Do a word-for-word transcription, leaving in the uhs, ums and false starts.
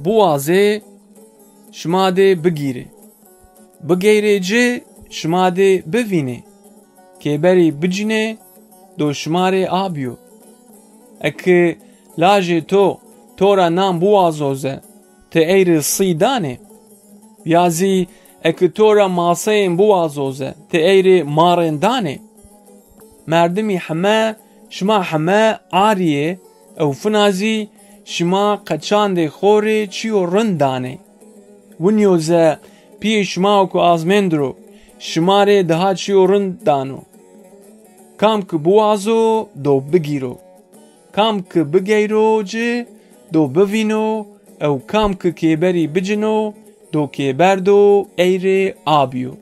Biwazê, şima dê bigîrê. Bigeyrê ci, şima dê bivînê. Kêberî bicînê, do şima rê abîyo. Eki lajê to to ra nan biwazo ze, ti ey rê sî danê? Ya zî eki to ra maseyên biwazo ze, ti ey rê marên danê? Merdimî heme, şima heme arî yê ew fina zî şima qeçandê xo rê çîyo rind danê. Winî yo ze pîyê şima û ku azmên dir o, şima rê daha çîyo rind dano. Kam ki biwazo, do bigîro. Kam ki bigeyro ci, do bivîno, ew kam ki kêberî bicino, do kêber do ey rê abîyo.